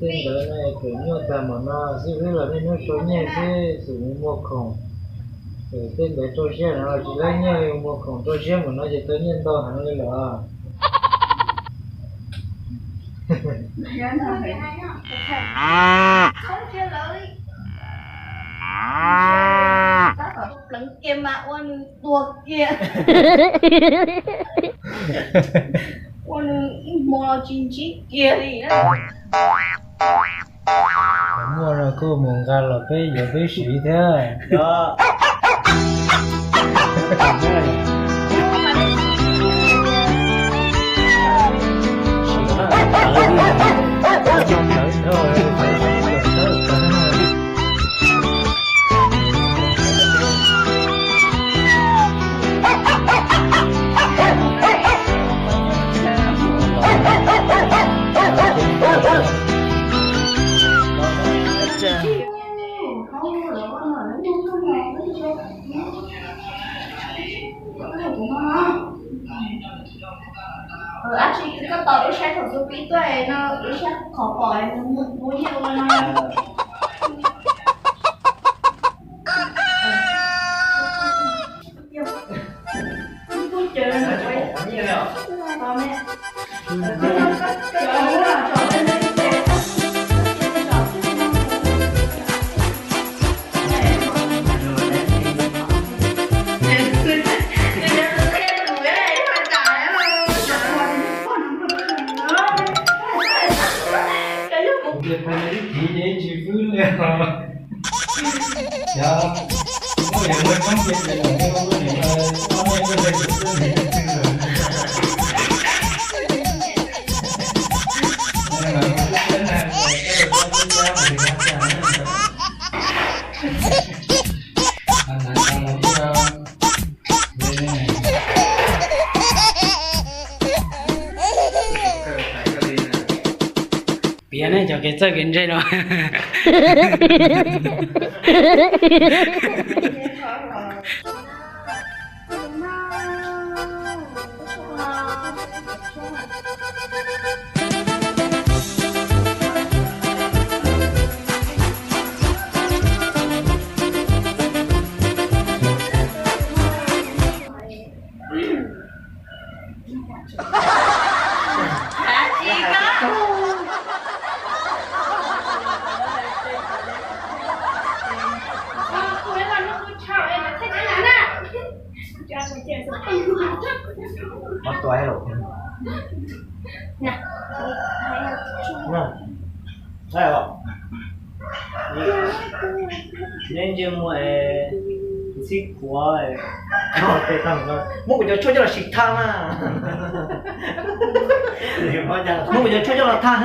Tej ntawd no tseem nyuaj tag npaum no xwb, wb los niaj hnub rau nyiaj xwb, xyov muaj khoom. Tej ntawd rau siab no los tsis laib nyiaj li, muaj khoom rau siab npaum no ces tau nyiaj ntau heev li lawm. Pleev kiag mas ua nws tuag kiag, ua nws ib hmo los tsis ntsib kiag li. Muaj no koj mus nqa los peb yuav peb siv thiab. Dab tsi koj tos lub sab thaum xub pib tuaj no, lub sab qhov pom nws muab nyiaj ua no. Piav nej cov kev txawj kev ntse no. Neb ntsia muag, kuv txib kuv, muab kuv cov tshuaj coj los sim thaj na. Muab kuv cov tshuaj coj los thaj.